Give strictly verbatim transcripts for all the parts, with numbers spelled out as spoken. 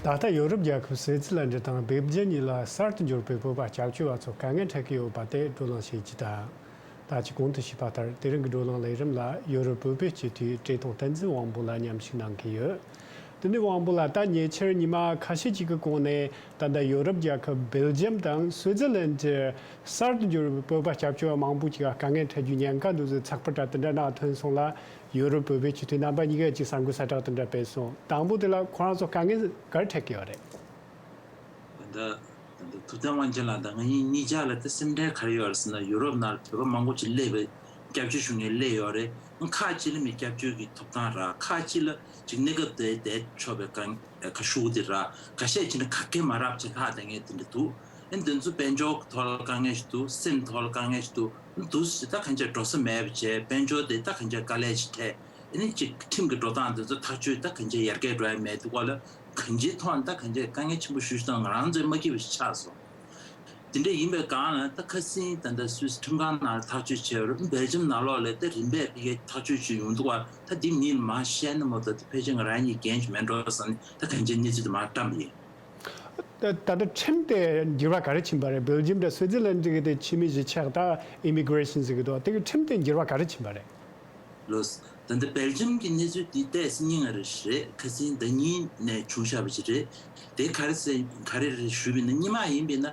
ད་ལྟ་ཡོ་རོབ་རྒྱལ་ཁབ་སུའེ་ཙི་ལན་ཌི་དང་སྦེལ་ཇམ་གཉིས་ལ་གསར་དུ་འབྱོར་བའི་བོད་པ་སྐྱབས་བཅོལ་བ་ཚོར་དཀའ་ངལ་འཕྲད་ཀྱི་ཡོད་པ་དེ་བགྲོ་གླེང་བྱེད་ཀྱི་དང་། ད་ཅི་གོང་དུ་ཞུས་པ་ལྟར་དེ་རིང་གི་བགྲོ་གླེང་ལས་རིམ་ལ་ཡོ་རོབ་བོད་པའི་སྤྱི་འཐུས་བཀྲས་མཐོང་བསྟན་འཛིན་དབང་པོ་ལགས་མཉམ་ཞུགས་གནང་གི་ཡོད། དེ་ནས་དབང་པོ་ལགས། ད་ཉེ་ཆར་ཉི་མ་ཁ་ཤས་ཅིག་གི་གོང་ནས་ད་ལྟ་ཡོ་རོབ་རྒྱལ་ཁབ་སྦེལ་ཇམ་དང་སུའེ་ཙི་ལན་ཌི་གསར་དུ་འབྱོར་བའི་བོད་པ་སྐྱབས་བཅོལ་བ་མང་པོ་ཅིག་ལ་དཀའ་ངལ་འཕྲད་རྒྱུའི་ཉེན་ཁ་འདུག་ཟེར་ཚགས་པར་དྲ་དེ་འདྲ་ནང་ཐོན་སོང་ལ། ཡོ་རོབ་བོད་པའི་སྤྱི་འཐུས་རྣམ་པ་གཉིས་ཀས་ཅིག་གསར་འགོད་གསལ་བསྒྲགས་དེ་འདྲ་སྤེལ་སོང་། དང་པོ་དེ་ལ་ཁོ་རང་ཚོ་དཀའ་ངལ་ག་རེ་འཕྲད་ཀྱི་ཡོད་རེད། ད་ད་ད་ཐུབ་བསྟན་དབང་ཆེན་ལགས་དང་ང་གཉིས་གཉིས་ཆ་ལ་ད་སེམས་ཁྲལ་ག་རེ་ཡོད་རེད་ཟེར་ན། ཡུ་རོབ་ནང་ལ་བོད་པ་མང་པོ་ཅིག་སླེབས་པའི་སྐྱབས་བཅོལ་ཞུ་མཁན་སླེབས་ཡོད་རེད། ཁག་ཅིག་ལ་མི་སྐྱབས་བཅོལ་གྱི་ཐོབ་ཐང་རག་ཁག་ཅིག་ལ་ཅིག་གནས་སྐབས་དེ་བསྡད་ཆོག་པའི་ཀ་ཁ་ཤུགས་དེ་རག་ཁ་ཤས་ཅིག་ནི་ག་གེ་མ་རག་ཅིག་ལྷག་བསྡད་མཁན་དེ་འདྲ་འདུག་ཨེ་འདི་ཚོ་དཔལ་འབྱོར་གྱི་ཐོག་ལ་དཀའ་ངལ་ཞིག་འདུག་སེམས་ཐོག་ལ་དཀའ་ངལ་ཞིག་འདུག་འདུག་ཟེར་ད་གང་ཅི་འགྲོ་ས་མེད་པ་བྱས། དཔལ་འབྱོར་དེ་ད་གང་ཅི་དཀའ་ལས་ཞིག་འཕྲད། ཨ་ནི་གཅིག་ཁྲིམས་ཀྱི་འགྲོ་སྟངས་འདི་ཚོ་ཐག་གཅོད་ད་གང་ཅི་ཡར་རྒྱས་འགྲོ་ཡ་མེད་འདུག་ག་ལ། གང་ཅིའི་ཐོག་ནས་ད་གང་ཅི་དཀའ་ངལ་ཆེན་པོ་ཞེ་པོ་ཞིག་དང་ང་རང་ཚོས་མ་སྐྱིད་པ་ཞིག་ཆགས་སོང་། དེ་འདྲ་ཡིན་པའི་སྒང་ལ་ད་ཁ་སང་ད་ལྟ་སུད་སི་ཁྲིམས་ཁང་ནང་ལ་ཐག་གཅོད་བྱས་རུང་སྦེལ་ཇམ་ནང་ལོགས་ལ་ད་རིམ་པས་ཕ་གིའི་ཐག་གཅོད་ཅིག་ཡོང་འདུག་ག་ད་འདི་མི་ལ་མར་བཤད་ན་མ་གཏོགས་ད་ཕལ་ཆེར་ང་རང་གཉིས་འགན་ཅིག་མེད་འགྲོ་བསམ་ནས་ད་གང་ཅིའི་གནས་ཚུལ་དེ་མར་བཀྲམ་པ་ཡིན། ད་ད་ལྟ་ཁྲིམས་དེ་འགྱུར་བ་ག་རེ་ཕྱིན་པ་རེད། སྦེལ་ཇམ་དང་སུའི་ཙི་ལན་ཌི་གི་དེ་ཕྱི་མི་གཞིས་ཆགས་དང་ཨི་མི་གྷི་རེ་ཤན་ཟེར་གི་འདུག་དེ་གི་ཁྲིམས་དེ་འགྱུར་བ་ག་རེ་ཕྱིན་པ་རེད། ལོས། ད་ལྟ་སྦེལ་ཇམ་གྱི་གནས་ཚུལ་འདི་ཏོག་ཙམ་སྙིང་ངར་རེད། ཁ་སང་ཟླ་ཉིན་ནས་བྱུང་བཞག་པ་ཅིག་རེད། དེ་ག་རེ་ཟེར་ག་རེ་རེད་ཞུས་པ་ཡིན་ན། སྔོན་མ་ཡིན་པ་ཡིན་ན་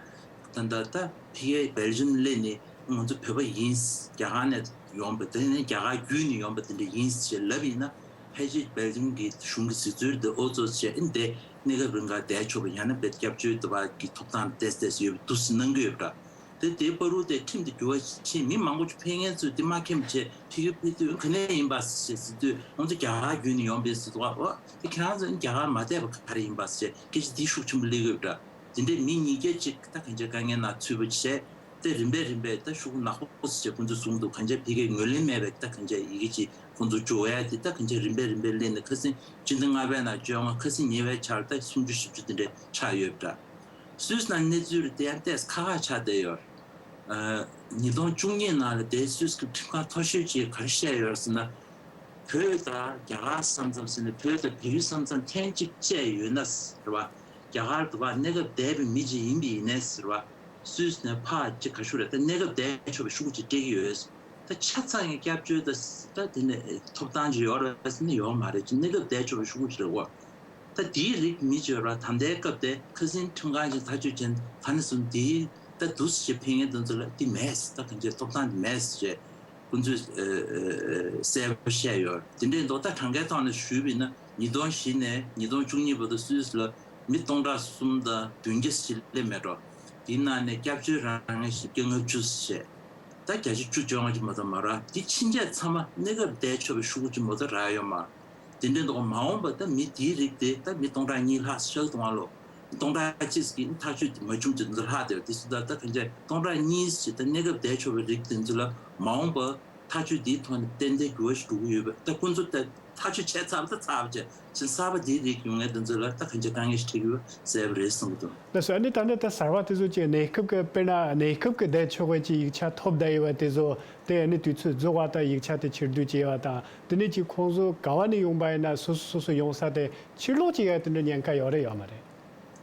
ད་ལྟ་ད་ཕ་གིའི་སྦེལ་ཇམ་སླེབས་ནས་ང་ཚོ་བོད་པ་ཡིན། རྒྱ་གར་ནས་ཡོང་པ་དེ་ནས་རྒྱ་གར་བརྒྱུད་ནས་ཡོང་པ་དེ་འདྲ་ཡིན་ཞེས་ལབ་པ་ཡིན་ན། ཕལ་ཆེར་སྦེལ་ཇམ་གྱི་གཞུང་གི་གཟིགས་ཚུལ་དེ་ཨོ་ཙོ་བྱས་ཨེ་འདི་གནས་སྐབས་རིང་ག་བསྡད་ཆོག་པ་ཡང་ན་བོད་སྐྱབས་བཅོལ་དུ་བ་གི་ཐོབ་ཐང་ཏོག་ཙམ་ཡོད་པ་འདུག་སེ་གནང་གི་ཡོད་པ་འདྲ། དེ་དེའི་བར་དུ་དེ་ཁྲིམས་དེ་འགྱུར་བ་ཕྱིན། མི་མང་པོ་ཅིག་ཕེབས་མཁན་ཚོས་དེ་མ་མཁྱེན་པ་བྱས་ཕ་གིར་ཕེབས་དུས་ག་ནས་ཡིན་པ་ཞེས་ཟེར་དུས་ང་ཚོ་རྒྱ་གར་བརྒྱུད་ནས་ཡོང་པས་ཟེར་འདུག་ག་ཨོ་དེ་ཁྱེད་རང་ཚོ་རྒྱ་གར་མ་བསྡད་པ་ག་རེ་ཡིན་པ་ཞེས་སྐད་ཆ་དེ་ཤུགས་ཆེན་པོ་སླེབས་ཡོད་པ་འདྲ། དེ་འདྲའི་མི་ཉིས་བརྒྱ་ཅིག་ད་གང་ཅི་དཀའ་ངལ་ནང་ཚུད་པ་བྱས། དེ་རིམ་པས་རིམ་པས་ད་ཤོག་བུ་ནག་པོ་ཟེར་བྱས་ཁོང་ཚོས་བཟུང་འདུག་གང་ཅི་ཕ་གིའི་ངོས་ལེན་མེད་པའི་ད་གང་ཅི་ཡི་གེ་ཅིག་ཁོང་ཚོ་འབྱོར་ཡ་དེ་ད་གང་ཅི་རིམ་པས་རིམ་པས་སླེབས་ནས་ཁ་སང་སྤྱི་ཟླ་ལྔ་པའི་ནང་བཅོ་ལྔ། ཁ་སང་ཉེ་བའི་ཆར་ད་སུམ་ཅུ་བཞི་བཅུ་དེ་འདྲ་ཆགས་ཡོད་པ་འདྲ། སུད་སི་ནང་གནས་ཚུལ་རེད་དེ་ཡང་ཏོག་ཙམ་ཁག་ཁག་ཆགས་བསྡད་ཡོད། ཉིས་སྟོང་བཅུ་གཉིས་ནང་ལ་དེ་སུད་སི་གི་ཁྲིམས་ཁང་མཐོ་ཤོས་ཅིག་ག་རེ་བཤད་ཡོད་ཟེར་ན། བོད་དང་རྒྱ་གར་ས་མཚམས་ཟེར་ནས་བོད་དང་བལ་ཡུལ་ས་མཚམས་ཐེངས་གཅིག་བཅད་ཡོད་ན་ཟེར་བ། རྒྱ་གར་དུ་བ་གནས་སྐབས་བསྡད་པའི་མི་ཅིག་ཡིན་པ་ཡིན་ནའི་ཟེར་བ། སུད་སི་ནས་ཕར་ཅིག་ག་ཞུ་རེད་ད་གནས་སྐབས་བསྡད་ཆོག་པའི་ཤོག་གུ་ཅིག་སྤྲད་ཀྱི་ཡོད། ད་ཆ་ཚང་གི་སྐྱབས་བཅོལ་ད་ད་དེ་ནས་ཐོབ་ཐང་ཅིག་ཡོད་རེད་ཟེར་ན་ཡོད་མ་རེད། ཅིག་གནས་སྐབས་བསྡད་ཆོག་པའི་ཤོག་གུ་ཅིག་རེད་བ། ད་དེའི་རིགས་མི་བྱོས་ར་ད་ལྟའི་སྐབས་དེ་ཁ་སང་ཁྲིམས་ཁང་ཞིག་ཐག་གཅོད་བྱས་ད་ནས་བཟུང་དེའི་ད་འདུག་སེ་ཕན་ངན་དེ་ཚོ་ལ་དེ་མེད་ད་གང་ཅི་ཐོབ་ཐང་དེ་མེད་ཅེས་ཁོང་ཚོས་གསལ་པོ་བཤད་ཡོད། དེ་འདྲའི་མདོག་ད་གྲངས་ཀའི་ཐོག་ནས་ཞུས་པ་ཡིན་ན་ཉིས་སྟོང་བཞི་ནས་ཉིས་སྟོང་བཅུ་གཉིས་བར་དུ་སུད་སི་ལ་མི་སྟོང་ཕྲག་གསུམ་དང་བདུན་བརྒྱ་ཞིག་སླེབས་མེད་འགྲོ། དེའི་ནང་ནས་སྐྱབས་བཅོལ་རང་ངེས་ཤིག་བརྒྱ་ལྔ་བཅུ་ཞེས་ད་བརྒྱ་ཆ་བཅུ་བཅོ་ལྔ་ཅིག་མ་གཏོགས་མ་རེད། དེ་ཕྱིན་ཆད་ཚང་མ་གནས་སྐབས་བསྡད་ཆོག་པའི་ཤོག་གུ་ཅིག་མ་གཏོགས་རག་ཡོད་མ་རེད། དེ་འདྲའི་འདུག་མ་འོངས་པ་ད་མི་དེའི་རིགས་དེ་ད་མི་སྟོང་ཕྲག་གཉིས་ལྷག་ཤག་གཏོང་བ་ལོ། སྟོང་ཕྲག་གཅིག་གི་ཐག་གཅོད་དེ་མ་བྱུང་ཚེ་འདི་ལྷག་དེ་དེ་སུ་ད་ད་གང་ཅི་སྟོང་ཕྲག་གཉིས་ཞིག་ད་གནས་སྐབས་བསྡད་ཆོག་པའི་རིགས་དེ་ཚོ་ལ་མ་འོངས་པ་ཐག་གཅོད་དེའི་ཐོག་ནས་ཏན་ཏན་འགྱུར་བ་ཞིག་འགྲོ་གི་ཡོད་པ་ད་ཁོང་ཚོ་ད་ཐག་གཅོད་བྱས་ཚར་བ་ད་ཚར་བ་བྱས་ཕྱིན་གསར་པ་དེའི་རིགས་ཡོང་ངེས་དེ་ཚོ་ལ་ད་གང་ཅི་དཀའ་ངལ་ཞིག་འཕྲད་ཀྱི་ཡོད་པ་གསལ་པོ་རེད་བསམ་གྱི་འདུག་ལགས་སོ། ཨ་ནི་ད་ནི་ད་གསར་བ་དེ་ཚོ་ཅིག་གནས་སྐབས་ཀྱི་དཔེར་ན་གནས་སྐབས་ཀྱི་བསྡད་ཆོག་པའི་ཅིག་ཡིག་ཆ་ཐོབ་བསྡད་ཡོད་པ་དེ་ཚོ་དེ་ཨ་ནི་དུས་ཚོད་རྫོགས་པ་དང་ཡིག་ཆ་དེ་ཕྱིར་བསྡུ་བྱས་པ་དང་དེ་ནས་ཅིག་ཁོང་ཚོ་ག་བ་ནས་ཡོང་པ་ཡིན་ན་སོ་སོ་སོ་སོ་ཡོང་ས་དེ་ཕྱིར་ལོག་བྱེད་ཡ་དེ་འདྲ་ཉེན་ཁ་ཡོད་རེད་ཡོད་མ་རེད།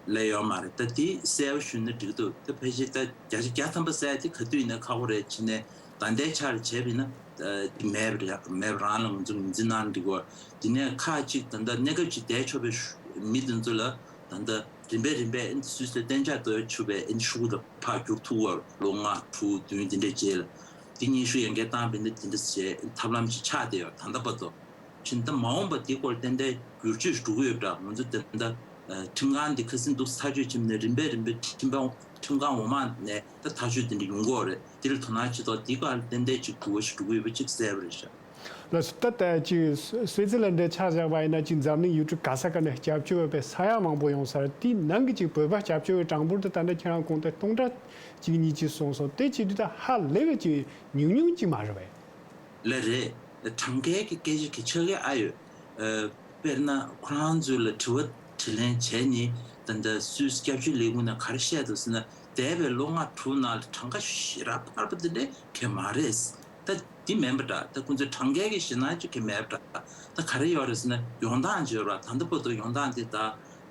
ལས་ཡོད་མ་རེད། ད་དེ་གསལ་པོ་ཞུས་ན་འགྲིག་འདུག་ད་ཕལ་ཆེར་ད་བརྒྱ་ཆ་བརྒྱ་ཐམ་པ་ཟེར་ཡ་དེ་ག་དུས་ཡིན་ན་ཁག་པོ་རེད། ཕྱིན་ནས་ད་ལྟའི་ཆར་བྱས་པ་ཡིན་ན་དེ་མེད་པ་རེད། མེད་པ་རང་ལ་ང་ཚོ་ངོས་འཛིན་གནང་འགྲིག་གོ་དེ་ནས་ཁག་ཅིག་ད་ལྟ་གནས་སྐབས་ཅིག་བསྡད་ཆོག་པའི་མི་དེ་ཚོ་ལ་ད་ལྟ་རིམ་པས་རིམ་པས་སུད་སི་གཏན་འཇགས་གཏོང་ཆོག་པའི་ཤོག་གུ་དང་ཕར་བསྒྱུར་ཐུབ་པར་ལོ་ལྔ་དྲུག་བདུན་དེ་འདྲས་རྗེས་ལ་དེ་སྙན་ཞུ་ཡང་བསྐྱར་བཏང་བ་ཡིན་ན་དེ་འདྲ་བྱས་ཐབས་ལམ་ཅིག་ཆགས་བསྡད་ཡོད་ད་ལྟ་བར་དུ། ཕྱིན་ད་མ་འོངས་པ་དེའི་སྐོར་ཏན་ཏན་བསྒྱུར་བཅོས་འགྲོ་གི་ཡོད་པ་འདྲ། ང་ཚོ་ད་ལྟ་ཁྲིམས་ཁང་འདི་ཁ་སང་འདུག་ཐག་གཅོད་བྱས་ནས་རིམ་པས་རིམ་པས་ཁྲིམས་ཁང་ཁྲིམས་ཁང་འོག་མ་ནས་ད་ཐག་གཅོད་དེ་འདྲ་ཡོང་གི་ཡོད་རེད། དེ་ལ་དོ་སྣང་བྱེད་དོ་དེའི་སྐོར་ལ་ཏན་ཏན་ཅིག་འགྱུར་བ་ཞིག་འགྲོ་གི་ཡོད་པ་ཅིག་གསལ་པོ་རེད་ཤག་ལགས་སོ། ད་ལྟ་ཅིག་སུའི་ཙི་ལན་ཌི་ཆ་བཞག་པ་ཡིན་ན་ཅིག་འཛམ་གླིང་ཡུལ་གྲུ་ག་ས་ག་ནས་སྐྱབས་བཅོལ་བའི་ས་ཡ་མང་པོ་ཡོང་ས་རེད། དེའི་ནང་གི་ཅིག་བོད་པ་སྐྱབས་བཅོལ་བའི་གྲངས་འབོར་དེ་ད་ལྟ་ཁྱེད་རང་གོང་དུ་སྟོང་ཕྲག་གཅིག་གཉིས་ཅིག་གསུངས་སོང་། དེ་བྱེད་དུས་ད་ཧ་ལས་པའི་ཅིག་ཉུང་ཉུང་ཅིག་མ་རེད་པས། ལགས་རེད། གྲངས་ཀའི་གི་སྐད་ཆ་གི་ཆ་གི་ཨ་ཡོད། ཨ། དཔེར་ན་ཁོ་རང་ཚོ་ལ་དྲི་བ་དྲིས་ལན་བྱས་ནས་ད་ལྟ་སུད་སི་སྐྱབས་བཅོལ་ལས་ཁུངས་ནས་ག་རེ་བཤད་འདུག་ཟེར་ན། འདས་པའི་ལོ་ལྔ་དྲུག་ནང་ལ་གྲངས་ཀ་ཞེ་དྲག་འཕར་བ་དེ་འདྲ་གང་ཡང་མ་རེད། ད་འདི་མིན་པ་འདྲ། ད་ཁོང་ཚོའི་གྲངས་ཀའི་གི་ཞེད་སྣང་ཅིག་གང་ཡང་མེད་པ་འདྲ། ད་ག་རེ་ཡོད་རེད་ཟེར་ན་ཡོང་སྟངས་བརྗོད་ར། ད་ལྟ་བར་དུ་ཡོང་སྟངས་འདི་ད་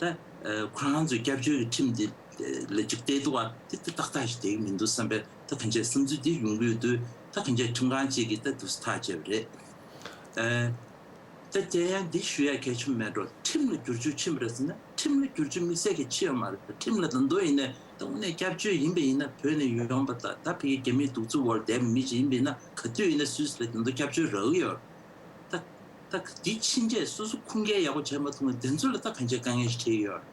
ད་ ཁོ་རང་ཚོའི་སྐྱབས་བཅོལ་གྱི་ཁྲིམས་འདི་ལ་ཅིག་བལྟས་འདུག་ག་དེ་དེ་ཏག་ཏག་ཞིག་བསྡད་ཀྱི་མི་འདུག་བསམ་པའི་ད་གང་ཅི་བསམ་ཚུལ་འདི་ཡོང་གི་ཡོད་དུས། ད་གང་ཅི་ཁྲིམས་ཁང་གཅིག་གིས་ད་འདུག་སེ་ཐག་བཅད་པ་རེད། ཨ། ད་དེ་ཡང་འདི་ཞུ་ཡ་གལ་ཆེན་པོ་མེད་འགྲོ། ཁྲིམས་ལ་བསྒྱུར་བཅོས་ཕྱིན་པ་རེད་ཟེར་ན། ཁྲིམས་ལ་བསྒྱུར་བཅོས་དམིགས་བསལ་གྱི་ཕྱིན་ཡོད་མ་རེད། ཁྲིམས་ལ་ད་དུང་ཡིན་ནའི་ད་དངོས་གནས་སྐྱབས་བཅོལ་ཡིན་པ་ཡིན་ན། བོད་ནས་ཡོང་པ་དང་ད་ཕ་གིའི་རྒྱ་མིའི་གདུག་རྩུབ་འོག་བསྡད་པའི་མི་ཞིག་ཡིན་པ་ཡིན་ན། ག་དུས་ཡིན་ན་སུད་སི་ལ་ད་དུང་སྐྱབས་བཅོལ་རག་གི་ཡོད་རེད། ད་ད་འདི་ཕྱིན་ཆད་སོ་སོ་ཁུངས་སྐྱེལ་ཡག་པོ་བྱས་མ་ཐུབ་ན་དེ་ཚོ་ལ་ད་གང་ཅི་དཀའ་ངལ་ཞིག་འཕྲད་ཀྱི་ཡོད་རེད།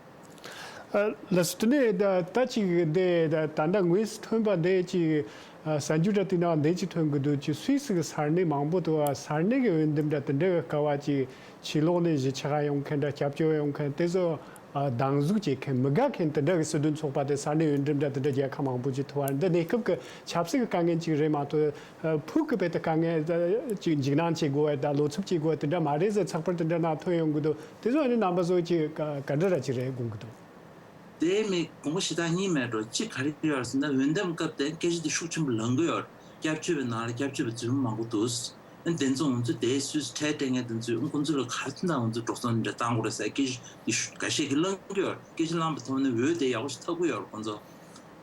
ཨ། ལགས་སོ། དེ་ནས་ད་ད་ཅིག་འདི་ད་ད་ལྟ་དངོས་སུ་ཐོན་པ་འདི་ཅིག་ཨ། གསར་འགྱུར་འདྲ་དེ་ནང་འདི་ཅིག་ཐོན་གྱི་འདུག་ཅིག་སུད་སི་གི་ས་གནས་མང་པོ་དུ་ས་གནས་ཀྱི་འོས་འདེམས་འདྲ་དེ་འདྲ་གི་སྐབས་ཅིག་ཕྱི་ལོགས་ནས་གཞིས་ཆགས་ཡོང་མཁན་འདྲ། སྐྱབས་བཅོལ་ཡོང་མཁན་དེ་ཚོ་ཨ། སྡང་ཟུག་བྱེད་མཁན་མི་དགའ་མཁན་དེ་འདྲ་གི་སྲིད་དོན་ཚོགས་པ་དེ་ས་གནས་འོས་འདེམས་འདྲ་དེ་འདྲ་རྒྱལ་ཁབ་མང་པོ་ཅིག་ཐུབ་པ་རེད། འདི་གནས་སྐབས་ཀྱི་ཆབ་སྲིད་ཀྱི་དཀའ་ངལ་ཅིག་རེད་མ་གཏོགས། ཨ། ཕུགས་ཀྱི་དཔེ་དེ་དཀའ་ངལ་ཅིག་འཇིགས་སྣང་བྱེད་དགོས་པ་དང་བློ་འཚབ་བྱེད་དགོས་པ་དེ་འདྲ་མ་རེད་ཟེར། ཚགས་པར་དེ་འདྲ་ནང་ཐོན་ཡོང་གི་འདུག་དེ་ཚོ་ཨ་ནི་རྣམ་པ་ཚོ་ཅིག་ག་ག་འདྲ་ར་ཅིག་རེད་དགོངས་ཀྱི་འདུག་དེ་མི་དགོངས་པ་ཞེ་དྲག་གཉིས་མེད་འགྲོ། གཅིག་ག་རེ་ཡོད་ཟེར་ན། འོས་འདེམས་སྐབས་དེ་སྐད་ཆ་དེ་ཤུགས་ཆེན་པོ་ལངས་ཀྱི་ཡོད། སྐྱབས་བཅོལ་བའི་ནང་ལ་སྐྱབས་བཅོལ་བའི་རྫུན་མ་མང་པོ་འདུག་ཨ། དེ་ཚོ་ང་ཚོ་དེའི་སུད་སི་ཁྲལ་སྤྲད་མཁན་དེ་ཚོས་ཨ། ཁོང་ཚོ་ལ་ག་རེ་ཐུབ་ན་ང་ཚོ་འགྲོ་སོང་འདྲ་བཏང་དགོས་རེད་ཟེར་སྐད་ཆ་དེ་ཤུ་འགའ་ཤས་ཀྱིས་ལངས་ཀྱི་ཡོད། སྐད་ཆ་ལངས་པ་མཐོང་ནས་འོས་དེ་ཡག་པོ་ཞིག་ཐོབ་ཀྱི་ཡོད་རེད་ཁོང་ཚོ།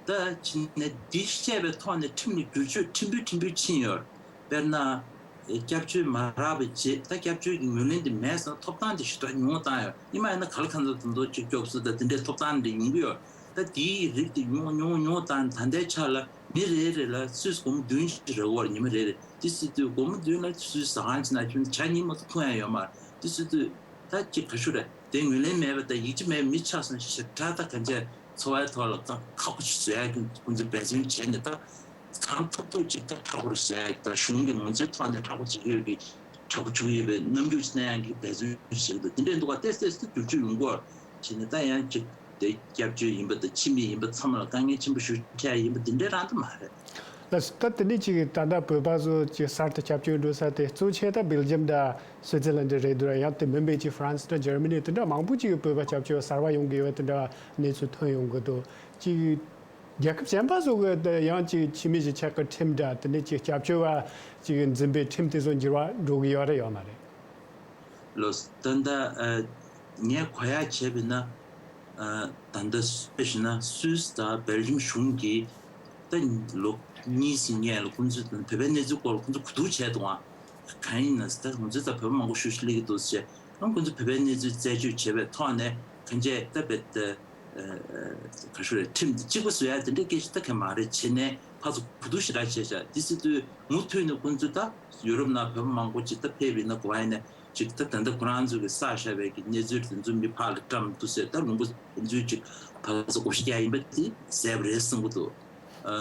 ད་ཕྱིན་ནས་འདི་བཤད་པའི་ཐོག་ནས་ཁྲིམས་ལ་བསྒྱུར་བཅོས་ཕྲན་བུ་ཕྲན་བུ་ཕྱིན་ཡོད། དཔེར་ན། སྐྱབས་བཅོལ་མ་རག་པའི་རྗེས་ད་སྐྱབས་བཅོལ་གྱི་ངོས་ལེན་དེ་མེད་སོང་། ཐོབ་ཐང་དེ་ཞེ་དྲག་ཉུང་བ་བཏང་ཡོད། ཉི་མ་ཡིན་ན་ག་ལ་གང་འཚམ་དུ་འདུག་ཅིག་སྐྱོབ་གསོ་དང་དེ་འདྲའི་ཐོབ་ཐང་དེ་ཡོང་གི་ཡོད། ད་དེའི་རིགས་དེ་ཉུང་ཉུང་ཉུང་བཏང་། ད་ལྟའི་ཆ་ལ་མི་རེ་རེ་ལ་སུད་སི་སྒོར་མོ་བདུན་ཅིག་རག་གི་ཡོད་རེད། ཉི་མ་རེ་རེ། དེ་སྲིད་དུས་སྒོར་མོ་བདུན་ལ་སུད་སི་ཟ་ཁང་ཅིག་ནང་ཕྱིན་ན་ཇ་གཉིས་མ་གཏོགས་འཐུང་ཡ་ཡོད་མ་རེད། དེ་སྲིད་དུས། ད་ཅིག་ག་ཞུ་རེད། དེ་ངོས་ལེན་མེད་པ་དང་ཡིད་ཆེས་མེད་པའི་མི་ཆགས་སོང་། ཞེ་དྲག་ད་གང་ཅི་འཚོ་བའི་ཐོག་ལ་ཁག་ཁག་པོ་ཞིག་བཟོ་ཡག་གི་ཁོང་ཚོས་འབད་བརྩོན་བྱས་ནས། ད་གང་ཐུབ་ཐུབ་ཅིག་ད་མཁྲེགས་པོ་བཟོ་ཡག་གི། ད་གཞུང་གི་ངོས་འཛིན་ཐོག་ནས་མཁྲེགས་པོ་བྱེད་ཀྱི་ཡོད་པའི། མཁྲེགས་པོ་བྱུང་ཡོད་པའི་རྣམ་འགྱུར་ཅིག་བསྟན་ཡག་གི་འབད་བརྩོན་བྱེད་ཀྱི་འདུག་དེ་འདྲའི་འདུག་ག་དེ་སེ་སེ་བསྒྱུར་བཅོས་ཡོང་གི་ཡོད་རེད། བྱས་ནས་ད་ཡང་ཅིག་དེ་སྐྱབས་བཅོལ་ཡིན་པ་དང་ཕྱི་མི་ཡིན་པ་ཚང་མ་ལ་དཀའ་ངལ་ཆེན་པོ་ཞིག་འཕྲད་ཡ་ཡིན་པ་འདི་འདྲའི་རང་ད་མ་རེད། ལགས་སོ། ད་དེ་ནས་ཅིག་ད་ལྟ་བོད་པ་ཚོ་ཅིག་གསར་དུ་སྐྱབས་བཅོལ་འགྲོ་ས་དེ་གཙོ་ཆེ་ད་སྦེལ་ཇམ་དང་སུའི་ཙི་ལན་ཌི་རེད་འདུག་ཡང་དེ་མིན་པའི་ཅིག་ཧྥ་རན་སི་དང་ཇར་མ་ནི་དེ་འདྲ་མང་པོ་ཅིག་བོད་པ་སྐྱབས་བཅོལ་བ་གསར་པ་ཡོང་གི་ཡོད་དེ་འདྲ་གནས་ཚུལ་ཐོན་ཡོང་གི་འདུག་ཅིག་རྒྱལ་ཁབ་གཞན་པ་ཚོ་གི་དེ་ཡང་ཅིག་ཕྱི་མི་གཞིས་ཆགས་ཀྱི་ཁྲིམས་འདྲ། དེ་ནས་ཅིག་སྐྱབས་བཅོལ་བ་ཅིག་འཛིན་པའི་ཁྲིམས་དེ་ཚོ་འགྱུར་བ་འགྲོ་གི་ཡོད་རེད་ཡོད་མ་རེད། ལགས་སོ། ད་ལྟ་ཨ་ངས་གོ་ཡག་བྱས་པ་ཡིན་ན། ཨ་ད་ལྟ་དཔེ་བཞག་ན་སུད་སི་དང་སྦེལ་ཇམ་གཞུང་གིས་ད་ལོ་གཉིས་ཙམ་སྔོན་ལ་ཁོང་ཚོས་བོད་པའི་གནས་ཚུལ་སྐོར་ལ་ཁོང་ཚོ་གོ་བསྡུར་བྱས་འདུག་ཨ། གང་ཡིན་ན་ད་ང་ཚོས་ད་བོད་པ་མང་པོ་ཞེ་པོ་ཅིག་སླེབས་ཀྱི་འདུག་ཟེར། ཨ་ཁོང་ཚོས་བོད་པའི་གནས་ཚུལ་རྩད་གཅོད་བྱས་པའི་ཐོག་ནས་གང་ཅི་ད་བོད་ད་ཨ་ག་ཞུ་རེད། ཁྲིམས་འདི་གཅིག་པ་བཟོ་ཡ་དེ་འདྲའི་སྐད་ཆ་ད་གང་མ་རེད། བྱས་ནས་ཕར་ཚུར་གོ་བསྡུར་ཞེ་དྲག་བྱས་ཤག་དེ་སྲིད་དུས་མུ་མཐུད་ནས་ཁོང་ཚོས་ད་ཡུ་རོབ་ནང་བོད་པ་མང་པོ་ཅིག་ད་ཕེབས་ཡིན་ན་གོ་བ་ཡིན་ན། ཅིག་ད་ད་ལྟ་ཁོ་རང་ཚོ་གི་བསགས་བཞག་པའི་གི་གནས་ཚུལ་དེ་ཚོ་མི་ཕར་ལ་བཀྲམ་འདུག་ཟེར། ད་ལུང་པ་དེ་ཚོའི་ཅིག་ཕར་ཚུར་བགོ་བཤའ་རྒྱག་ཡིན་པ་དེ་གསལ་པོ་རེད་བསམ་གྱི་འདུག་ཨ་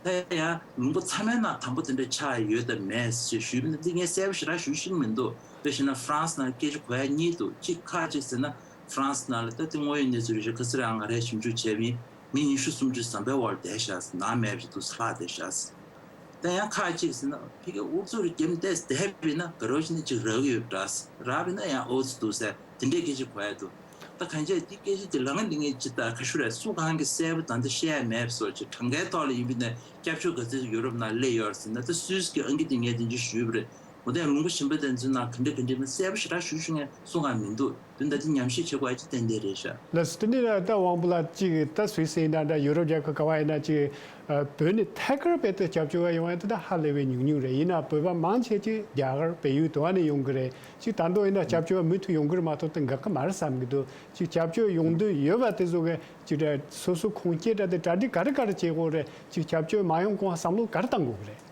ད་ཡང་ལུང་པ་ཚང་མའི་ནང་དང་པོ་དེ་འདྲ་ཆགས་ཡོད་དམ་མེད་ཅེས་ཞུས་པ་ན། འདི་ངས་གསལ་པོ་ཞེ་དྲག་ཞུ་ཤེས་མི་འདུག་དཔེ་བཞག་ན་ཧྥ་རན་སི་ནང་སྐད་ཆ་གོ་ཡ་གཉིས་འདུག་གཅིག་ཁག་ཅིག་ཟེར་ན་ཧྥ་རན་སི་ནང་ལ་ད་དེ་དངོས་ཡོད་གནས་ཚུལ་རེད་ཤག་ཁ་སང་རང་ང་རས་ཞིབ་འཇུག་བྱས་པ་ཡིན། མི་ཉི་ཤུ་སུམ་ཅུ་ཟམ་པའི་འོག་ལ་བསྡད་ཤག་ནང་མེད་པ་ཅིག་འདུག་ལྷག་བསྡད་ཤག་ད་ཡང་ཁག་ཅིག་ཟེར་ན་ཕ་གིའི་ཨུ་ཚུགས་རེ་བརྒྱབ་བསྡད་བསྡད་པ་ཡིན་ན་ག་རེ་བྱས་ནས་ཅིག་རག་གི་ཡོད་འདྲ། རག་པ་ཡིན་ན་ཡང་ཨོ་ཙི་འདུག་ཟེར་དེ་འདྲའི་སྐད་ཆ་གོ་ཡ་འདུག་ད་གང་ཅི་འདི་སྐད་ཆ་འདི་ལངས་འདི་ངས་ཅི་ད་ག་ཞུ་རེད། སུ་གང་གིས་གསལ་པོ་ད་འདི་བཤད་ཡ་མེད་པ་བཟོ་ཅིག་གྲངས་ཀའི་ཐོག་ལ་ཡིན་པ་ཡིན་ན་སྐྱབས་བཅོལ་ག་ཚོད་ཡུ་རོབ་ནང་སླེབས་ཡོད་ཟེར་ན། ད་སུད་སི་གི་ཨང་ཀི་དེ་ངས་དེ་འདྲ་ཞུས་པ་རེད། འོ་དེ་ལུང་པ་གཞན་པ་དེ་ཚོའི་ནང་ག་འདྲ་ག་འདྲ་ཡིན་པ་གསལ་པོ་ཞེ་དྲག་ཞུ་ཞུ་མཁན་སུ་གང་མི་འདུག་དེ་ད་དེ་ཉམས་ཞིབ་བྱེད་དགོས་ཡ་ཅིག་ཏན་ཏན་རེད་ཤག་ལགས་སོ། དེ་ནས་ད་དབང་པོ་ལགས་ཅིག་ད་སུད་སི་ཡིན་ན་འདྲ། ཡུ་རོབ་རྒྱལ་ཁབ་ག་བ་ཡིན་ན་ཅིག་ཨ་བོད་ནས་ཐད་ཀར་བོད་དུ་སྐྱབས་བཅོལ་བ་ཡོང་ཡ་དེ་ད་ཧ་ལས་པའི་ཉུང་ཉུང་རེད། ཡིན་ན་བོད་པ་མང་ཆེ་ཅིག་རྒྱ་གར་བལ་ཡུལ་དུ་བ་ནས་ཡོང་གི་རེད། ཅིག་ད་དུང་ཡིན་ན་སྐྱབས་བཅོལ་བ་མུ་མཐུད་ཡོང་གི་རེད་མ་གཏོགས་དེ་འགག་གི་མ་རེད་བསམ་གི་འདུག་ཅིག་སྐྱབས་བཅོལ་ཡོང་འདོད་ཡོད་པ་དེ་ཚོ་གི་ཅིག་སོ་སོ་ཁུངས་སྐྱེལ་འདྲ་དེ་གྲ་སྒྲིག་ག་རེ་ག་རེ་བྱེད་དགོས་རེད། ཅིག་སྐྱབས་བཅོལ་མ་ཡོང་གོང་བསམ་བློ་ག་རེ་བཏང་དགོས་གི་རེད།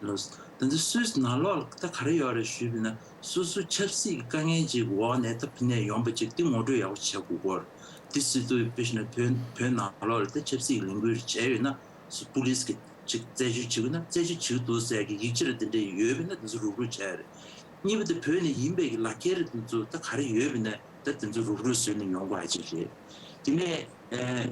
ལགས་སོ། ད་ལྟ་སུད་སི་ནང་ལོགས་ལ་ད་ག་རེ་ཡོད་རེད་ཞུས་པ་ཡིན་ན། སོ་སོ་ཆབ་སྲིད་ཀྱི་དཀའ་ངལ་ཅིག་འོག་ནས་ད་ཕ་ནས་ཡོང་པ་ཅིག་དེ་ངོ་སྤྲོད་ཡག་པོ་བྱེད་དགོས་ཀྱི་ཡོད་རེད། དེ་སྲིད་དུས་དཔེ་བཞག་ན་བོད་བོད་ནང་ལོགས་ལ་ད་ཆབ་སྲིད་ཀྱི་ལས་འགུལ་རེ་བྱས་ཡོད་ན་སུ་པུ་ལིས་ཀྱིས་ཅིག་རྩད་གཅོད་བྱེད་དགོས་ན་རྩད་གཅོད་བྱེད་འདུག་ཟེར་གྱི་ཡིག་ཆ་རེ་དེ་འདྲ་ཡོད་པ་ཡིན་ན་དེ་ཚོ་རུབ་རུབ་བྱས་རེད། གཉིས་པ་དེ་བོད་ནས་ཡིན་པའི་གི་ལག་འཁྱེར་རེ་དེ་ཚོ་ད་ག་རེ་ཡོད་པ་ཡིན་ན། ད་དེ་ཚོ་རུབ་རུབ་བཟོས་ནས་ཡོང་དགོས་ཡ་ཅིག་རེད། དེ་ནས་ཨ་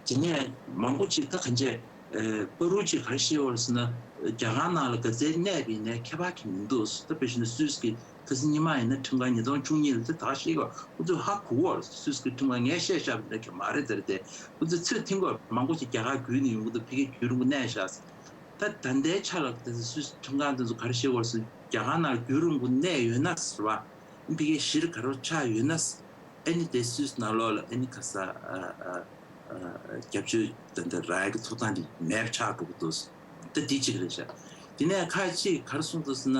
དེ་ནས་མང་པོ་ཅིག་ད་གང་ཅི་ཨ་བར་དུ་ཅིག་ག་རེ་བཤད་ཡོད་རེད་ཟེར་ན། རྒྱ་གར་ནང་ལ་ག་ཚད་གནས་པ་ཡིན་ནའི་ཁྱད་པར་གང་ཡང་མི་འདུག་ད་དཔེ་བཞག་ན་སུད་སི་གི་ཁ་སང་ཉི་མ་ཡིན་ན་ཁྲིམས་ཁང་ཉིས་སྟོང་བཅུ་གཉིས་ལ་ད་ད་ག་བཤད་ཡོད། ཁོ་ཚོས་ཧ་གོ་གི་ཡོད་རེད། སུད་སི་གི་ཁྲིམས་ཁང་ངས་བཤད་བཞག་པ་འདྲ་གི་མ་རེད། དེ་རེད་དེ། ཁོ་ཚོས་ཚོད་མཐོང་གི་ཡོད་རེད། མང་པོ་ཅིག་རྒྱ་གར་བརྒྱུད་ནས་ཡོང་གི་འདུག་ཕ་གིར་རྒྱུན་རིང་པོ་གནས་བཞག་ད་ད་ལྟའི་ཆ་ལ་ད་སུད་སི་ཁྲིམས་ཁང་དེ་ཚོ་ག་རེ་བཤད་ཡོད་རེད་ཟེར། རྒྱ་གར་ནང་རྒྱུན་རིང་པོ་གནས་ཡོད་ན་ཟེར་བ། ཕ་གིའི་གཞིར་ག་རེ་ཆགས་ཡོད་ན། ཨ་ནི་དེ་སུད་སི་ནང་ལོགས་ལ་ཨ་ནི་ཁ་ས་ཨ་ཨ་ཨ་རྒྱབ་སྐྱོར་དེ་འདྲ་རག་ཡག་གི་ཐོབ་ཐང་དེ་མེད་པ་ཆགས་འགྲོ་གི་འདུག་ད་འདི་གཅིག་རེད་ཤག་དེ་ནས་ཁ་ཅིག་ག་རེ་གསུངས་འདུག་ཟེར་ན།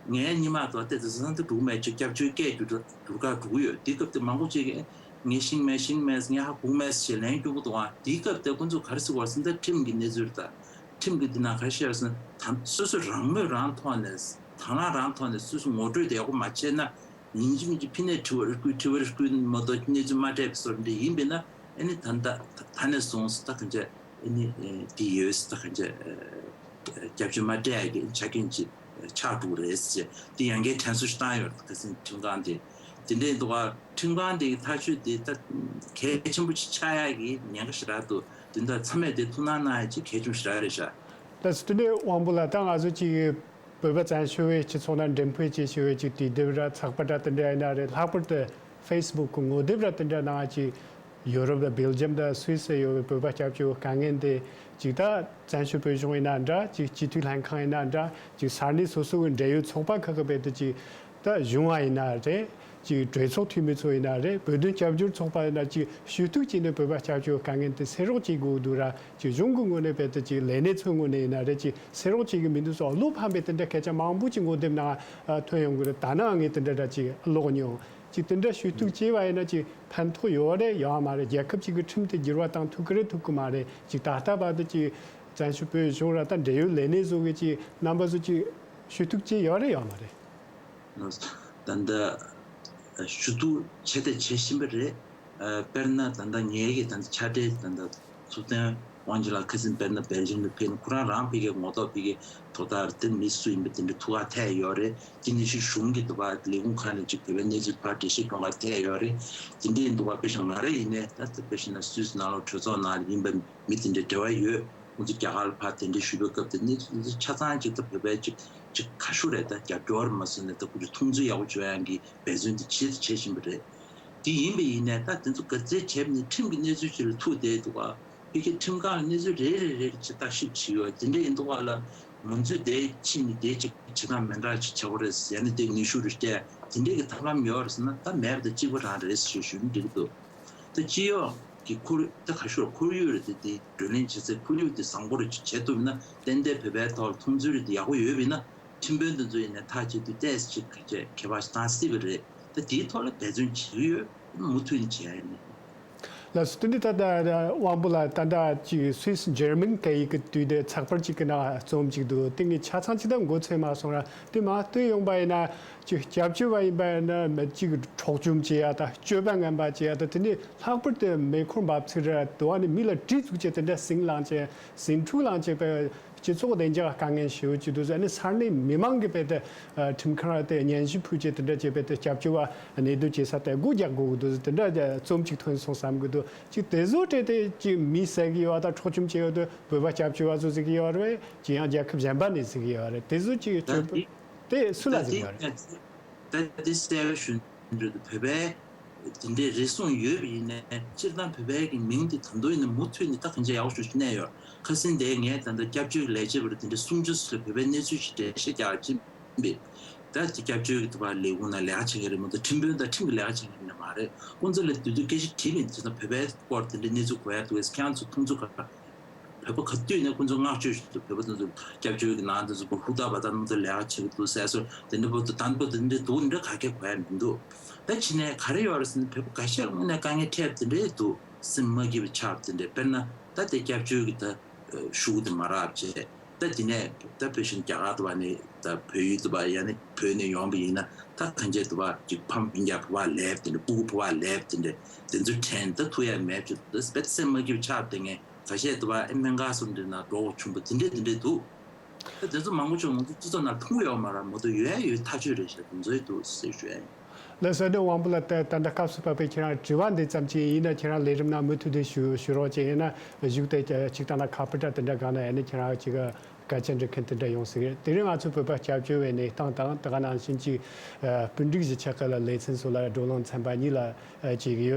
ངའི་སྔོན་མ་དང་དེ་དེང་སང་དེ་འགྲོ་གི་མེད་ཅིག་སྐྱབས་བཅོལ་སྐད་བསྒྱུར་བསྒྱུར་ག་འགྲོ་གི་ཡོད། དེའི་སྐབས་དེ་མང་པོ་ཅིག་གིས་ངས་ཤེས་ཀྱི་མེད་ཤེས་ཀྱི་མེད་ངས་ཧ་གོ་གི་མེད་ཟེར་ལན་རྒྱག་གི་འདུག་ཨ། དེའི་སྐབས་དེ་ཁོང་ཚོས་ག་རེ་ཟེར་བ་ཟེར་ན། ད་ཁྲིམས་ཀྱི་གནས་ཚུལ་དང་། ཁྲིམས་ཀྱི་འདི་ནང་ག་རེ་བཤད་ཟེར་ན། ད་སོ་སོས་རང་མོས་རང་ཐོག་ནས་དང་བླངས་རང་ཐོག་ནས་སོ་སོ་ངོ་སྤྲོད་དེ་ཡག་པོ་མ་བྱས་ན། ཡིན་གཅིག་མིན་གཅིག་ཕི་ནས་དྲི་བ་རེ་བསྐུལ་དྲི་བ་རེ་བསྐུལ་མ་གཏོགས་གནས་ཚུལ་མ་སྤྲད་པའི་བཟོ་འདྲ་ཡིན་པས་ན། ཨ་ནི་ད་ད་ད་ནས་བཟུང་ད་གང་ཅི་ཨ་ནི་འདི་ཡོད་ད་གང་ཅི་སྐྱབས་བཅོལ་མ་སྤྲད་ཡག་གི་ཆ་རྐྱེན་ཅིག་ཆགས་འགྲོ་གི་རེད་ཟེར། འདི་ཡང་བསྐྱར་དྲན་གསོ་ཞིག་བཏང་ཡོད་རེད། ཁ་སང་ཁྲིམས་ཁང་དེ་དེ་འདྲས་འདུག་ག་ཁྲིམས་ཁང་དེ་གི་ཐག་གཅོད་དེ་ད་གལ་ཆེན་པོ་ཅིག་ཆགས་ཡག་གི་ཉེན་ཁ་ཞེ་དྲག་འདུག་དེ་འདྲ་ཚང་མས་དེ་ཐུགས་སྣང་གནང་ཡག་ཅིག་གལ་ཆེན་པོ་ཞེ་དྲག་རེད་ཤག་ད་སི་ཏུ་ནས་དབང་པོ་ལགས། ད་ང་ཚོ་ཅིག་བོད་པ་བཙན་བྱོལ་བའི་སྤྱི་ཚོགས་ནང་འགྲེམས་སྤེལ་བྱེད་བྱེད་པའི་ཅིག་དུས་དེབ་ར་ཚགས་པར་ར་དེ་འདྲ་ཡིན་ན་རེད། ལྷག་པར་དུ་ཕེ་སི་བུག་གི་ངོ་དེབ་ར་དེ་འདྲ་ནང་ཅིག་ཡུ་རོབ་དང་སྦེལ་ཇམ་དང་སུད་སི་ཡོད་པའི་བོད་པ་སྐྱབས་བཅོལ་དཀའ་ངལ་འདི་ཅིག་ད་བཙན་བྱོལ་བོད་གཞུང་ཡིན་ན་འདྲ། ཅིག་སྤྱི་འཐུས་ལྷན་ཁང་ཡིན་ན་འདྲ། ཅིག་ས་གནས་སོ་སོ་གི་འབྲེལ་ཡོད་ཚོགས་པ་ཁག་གི་བེད་དུ་ཅིག་ད་གཞུང་བ་ཡིན་ན་རེད། ཅིག་གྲོས་ཚོགས་འཐུས་མི་ཚོ་ཡིན་ན་རེད། བོད་དོན་སྐྱབས་བཅོལ་ཚོགས་པ་ཡིན་ན་ཅིག་ཞུ་གཏུག་བྱས་ནས་བོད་པ་སྐྱབས་བཅོལ་དཀའ་ངལ་དེ་སེལ་རོགས་བྱེད་དགོས་འདུག་ར། ཅིག་གཞུང་གི་ངོས་ནས་བེད་དུ་ཅིག་ལས་སྣེ་ཚོའི་ངོས་ནས་ཡིན་ན་རེད། ཅིག་སེལ་རོགས་བྱེད་ཀྱི་མི་འདུག་སོགས་བློ་ཕམ་པའི་དེ་འདྲ་སྐད་ཆ་མང་པོ་ཅིག་ངོ་དེབ་ནང་ཐོན་ཡོང་གི་རེད། ད་ནའང་ངས་དེ་འདྲ་འདྲ་ཅིག་ཀློག་མྱོང་། ཅིག་དེ་འདྲ་ཞུ་གཏུག་བྱས་པ་ཡིན་ན་ཅིག་ཕན་ཐོགས་ཡོད་རེད་ཡོད་མ་རེད། རྒྱལ་ཁབ་ཅིག་གི་ཁྲིམས་དེ་འགྱུར་བ་བཏང་ཐུབ་ཀྱི་རེད་ཐུབ་ཀྱི་མ་རེད། ཅིག་ད་ལྟ་བར་དུ་ཅིག་བཙན་བྱོལ་བོད་གཞུང་ར་ད་འབྲེལ་ཡོད་ལས་སྣེ་བཟོ་གི་ཅིག་རྣམ་པ་ཚོ་ཅིག་ཞུ་གཏུག་བྱས་ཡོད་རེད་ཡོད་མ་རེད། ད་ལྟ་ཞུ་གཏུག་བྱས་ཏེ་བྱེད་བཞིན་པ་རེད། དཔེར་ན་ད་ལྟ་ངའི་གི་ད་ལྟ་ཕྱག་སྦྲེལ་ད་ལྟ་ཐུབ་བསྟན་དབང་ཕྱུག་ལགས་ཁ་སང་དཔེར་ན་སྦེལ་ཇམ་ལ་ཕེབས་ནས་ཁོ་རང་རང་ཕ་གིའི་ངོ་ཐོག་ཕ་གིའི་དོ་བདག་དེ་མི་སུ་ཡིན་པ་དེ་འདྲ་ཐུག་ག་ཐད་ཡོད་རེད། དེ་ནས་ཕྱི་གཞུང་གི་དུ་བ་ལས་ཁུངས་ཁག་ནས་ཅིག་བོད་པའི་གནས་ཚུལ་ཕར་འགྲེལ་བཤད་གཏོང་ག་ཐད་ཡོད་རེད། དེ་འདྲའི་འདུག་པ་དཔེ་བཞིན་ང་རང་ཡིན་ནའི་ད་དཔེ་བཞིན་ན་སུད་སི་ནང་ལ་གྲོས་ཚོགས་ནང་ལ་ཡིན་པ་མི་དེ་འདྲའི་འབྲེལ་བ་ཡོད། ཁོང་ཚོ་རྒྱ་གར་ལ་ཕར་གདན་འདྲེན་ཞུས་པའི་སྐབས་དེ་ནི་ཆ་ཚང་གཅིག་ཏུ་བོད་པའི་གཅིག་གཅིག་ཁ་ཤོ་རེད། ད་རྒྱབ་སྐྱོར་མ་སོང་ནས་ད་ཁོང་ཚོ་མཐོང་ཚུལ་ཡག་པོ་བརྗོད་ཡག་གི་འབད་བརྩོན་དེ་བྱེད་དང་བྱེད་བཞིན་པ་རེད། དེ་ཡིན་པ་ཡིན་ནའི་ད་དེ་ཚོ་ག་ཚད་བྱས་པ་ནི་ཁྲིམས་ཀྱི་གནས་ཚུལ་ཅིག་ལ་ཐུག་བསྡད་འདུག་ག་ཕ་གི་ཁྲིམས་ཁང་ལ་གནས་ཚུལ་རེ་རེ་རེ་རེ་ཅིག་བརྟག་ཞིབ་བྱེད་ཡོད། དེ་འདྲ་ཡིན་འདུག་ག་ལ་ང་ཚོས་དེ་ཕྱིན་ནས་དེ་ཅིག་བྱེད་སྟངས་མི་འདྲ་ཅིག་བྱེད་དགོས་རེད་ཟེར་ནས་དེ་ནུས་ཤུགས་རེ་བསྐྱལ་དེ་འདྲའི་གི་ཐབས་ལམ་ཡོད་རེད་ཟེར་ན་ད་མེད་པ་དང་གཅིག་པ་རང་རེད་ཞེས་ཞུ་ན་འགྲིག་གི་འདུག་ད་སྤྱི་ཡོངས་ཀྱི་ཁོར་ད་ག་ཤོར་ཁོར་ཡུག་རེད་དེ། དེ་བགྲོ་གླེང་བྱེད་སའི་ཁོར་ཡུག་དེ་བཟང་པོ་རེ་བྱེད་ཐུབ་ན་ཏན་ཏན་བོད་པའི་ཐོག་ལ་མཐོང་ཚུལ་རེ་དེ་ཡག་པོ་ཡོད་པ་ཡིན་ན་ཁྲིམས་དཔོན་དེ་ཚོ་ཡིན་ནའི་ཐག་གཅོད་དུས་ཏོག་ཙམ་ཅིག་ཁ་ཆད་ཁྱད་པར་ཞིག་བཏང་སྲིད་པ་རེད། ད་དེའི་ཐོག་ལ་འབད་བརྩོན་བྱེད་ཀྱི་ཡོད། མུ་མཐུད་ནས་བྱེད་ཡ་ཡིན། ལགས་སོ། དེ་འདི་ད་ལྟ་དབང་པོ་ལགས་ད་ལྟ་ཅིག་སུད་སི་འཇར་མན་སྐད་ཡིག་གི་དུས་དེབ་ཚགས་པར་ཅིག་གི་ནང་རྩོམ་ཅིག་འདུག་དེ་ངས་ཆ་ཚང་ཅིག་ད་མགོ་ཚོས་མ་སོང་ར། དེ་མ་བཏོན་ཡོང་པ་ཡིན་ན་ཅིག་སྐྱབས་བཅོལ་བ་ཡིན་པ་ཡིན་ན་ཅིག་འཕྲོག་བཅོམ་བྱེད་ཡ་ད་སྤྱོད་པ་ངན་པ་བྱེད་ཡ་ད་དེ་ནི་ལྷག་པར་དུ་མེ་འཁོར་འབབ་ཚིགས་ར་དུ་བ་ནི་མི་ལ་གྲི་བཙུགས་བྱས་དེ་འདྲ་ཟིང་ལངས་བྱས་ཟིང་འཁྲུག་ལངས་བྱས་པའི་སྤྱི་ཚོགས་བདེ་འཇགས་དཀའ་ངལ་ཞེ་པོ་ཅིག་འདུག་ཟེར་ནས་ས་གནས་མི་མང་གི་བེད་དེ་ཁྲིམས་ཁང་དེ་སྙན་ཞུ་ཕུལ་བྱས་དེ་འདྲ་བྱས་པའི་དེ་སྐྱབས་བཅོལ་བ་གནས་སྡོད་བྱེད་ས་དེ་སྒོ་རྒྱག་དགོས་ཀྱི་འདུག་ཟེར་དེ་འདྲ་རྩོམ་ཅིག་ཐོན་སོང་བསམ་གྱི་འདུག་ཅིག་དེ་བཟོ་སྤྲད་དེ་ཅིག་མི་བསད་ཀྱི་ཡོད་པ་དང་འཕྲོག་བཅོམ་བྱས་ཡོད་དུས་བོད་པ་སྐྱབས་བཅོལ་བ་ཚོ་ཟེར་གྱི་ཡོད་རེད། ཅིག་ཡང་རྒྱལ་ཁབ་གཞན་པ་ནས་ཟེར་གྱི་ཡོད་རེད། དེ་བཟོ་ཅིག་ད་སྤྱོད་དེ་དེ་སུ་ལ་ད་ཟེར་གྱི་ཡོད་རེད། དེ་ད་དེ་གསལ་པོ་ཞུ་འདོད་འདུག་བོད་པའི་དེ་འདྲའི་རེ་ཟུང་ཡོད་པ་ཡིན་ནའི་སྤྱིར་བཏང་བོད་པའི་གི་མིང་དེ་ད་དུང་ཡིན་ན་མུ་མཐུད་ནས་ད་གང་ཅི་ཡག་པོ་ཞིག་གནས་ཡོད། ཁ་སང་དེ་ངས་ད་ལྟ་སྐྱབས་བཅོལ་གྱི་ལས་བྱེད་པ་རེད་དེ་འདྲའི་གསུང་ཆོས་སུ་ལ་བོད་པའི་གནས་ཚུལ་ཞིག་འགྲེལ་བཤད་རྒྱག་ཅིང་པས། ད་དེ་སྐྱབས་བཅོལ་གྱི་དུ་བ་ལས་ཁུངས་ན་ལས་ཀ་བྱེད་མཁན་རེད་མ་གཏོགས་ཁྲིམས་དཔོན་དང་ཁྲིམས་ཀྱི་ལས་ཀ་བྱེད་མཁན་རེད་མ་རེད། ཁོང་ཚོ་ལ་དུས་དུས་སྐད་ཆ་དྲིས་ནས་དེ་ཚོ་བོད་པའི་སྐོར་དེ་འདྲའི་གནས་ཚུལ་གོ་ཡག་འདུག་གས། ཁྱེད་རང་ཚོ་མཐོང་ཚུལ་ག་བོད་པ་ག་དུས་ནས་ཁོང་ཚོ་བསྔགས་བརྗོད་ཞུ་འདུག་བོད་པ་དེ་ཚོ་སྐྱབས་བཅོལ་གྱི་ནང་དེ་ཚོ་ཧུར་ཐག་བ་ཐག་ནང་དུ་ལས་ཀ་བྱེད་ཀྱི་འདུག་ཟེར་སོ་དེ་འདྲ་པོ་དང་པོ་དེ་འདྲ་འདུག་འདྲ་ག་གེ་གོ་ཡག་མི་འདུག་ད་ཕྱི་ནས་ག་རེ་ཡོད་རེད་ཟེར་ན་བོད་པ་འགའ་ཤས་དངོས་གནས་དཀའ་ངལ་འཕྲད་དེ་འདྲ་འདུག་སེམས་མ་སྐྱིད་པ་ཆགས་དེ་འདྲ། དཔེར་ན་ད་དེ་སྐྱབས་བཅོལ་གྱི་ད་ཤུགས་དེ་མ་རག་བྱས། ད་དེ་ནས་ད་བོད་གཞུང་རྒྱ་གར་དུ་བ་ནས་ད་བོད་ཡུལ་དུ་བ་ཡང་ན་བོད་ནས་ཡོང་པ་ཡིན་ན་ད་གང་ཅི་དུ་བ་ཅིག་ཕམ་སྤུན་ཀྱག་བུ་བ་ལེབ་དེ་འདྲ་སྤུ་གུ་བུ་བ་ལེབ་དེ་འདྲ་དེ་ཚོ་དྲན་ད་ཐུག་ཡ་མེད་ཅིག་ད་སྤེ་སེམས་མ་སྐྱིད་པ་ཆགས་དེ་ངས་ཁ་ཤས་དུ་བ་ཨེ་སྨན་ཁང་སོགས་འདྲ་ན་འགྲོ་དགོས་བྱུང་པ་དེ་འདྲ་དེ་འདྲ་འདུག་ད་དེ་ཚོ་མང་པོ་ཅིག་ང་ཚོ་སྤྱི་ཚོགས་ནང་མཐོང་ཡོད་མ་རེད་མ་གཏོགས་ཡོད་ཡ་ཡོད་ཐག་ཆོད་རེད་ཤག་དེ་ཚོའི་འདུག་ཟེར་ཞུ་ཡ་ཡིན། ལགས་སོ། ཨ་ནི་དབང་པོ་ལགས་ད་ད་ལྟ་སྐབས་སུ་བབས་པའི་ཁྱེད་རང་དྲི་བ་འདི་ཙམ་ཅིག་ཡིན་ན་ཁྱེད་རང་ལས་རིམ་ནང་མུ་མཐུད་དུ་ཞུ་ཞུ་རོགས་བྱེད། ཡིན་ན་གཞུག་དེ་ཅིག་ད་ལྟ་ཁ་པར་འདྲ་དེ་འདྲ་སྒང་ན་ཡ་ནི་ཁྱེད་རང་ཅིག་སྐད་ཆ་འདྲི་མཁན་དེ་འདྲ་ཡོང་སྲིད་གི་རེད། དེ་རིང་ང་ཚོ་བོད་པ་སྐྱབས་བཅོལ་བའི་གནས་སྟངས་དང་དེ་ག་ནང་བཞིན་ཅིག་སྤུན་སྒྲིག་གཞིས་ཆགས་ཁག་ལ་ལེ་ཚན་སོགས་ལ་བགྲོ་གླེང་ཚན་པ་གཉིས་ལ་བྱེད་ཀྱི་ཡོད།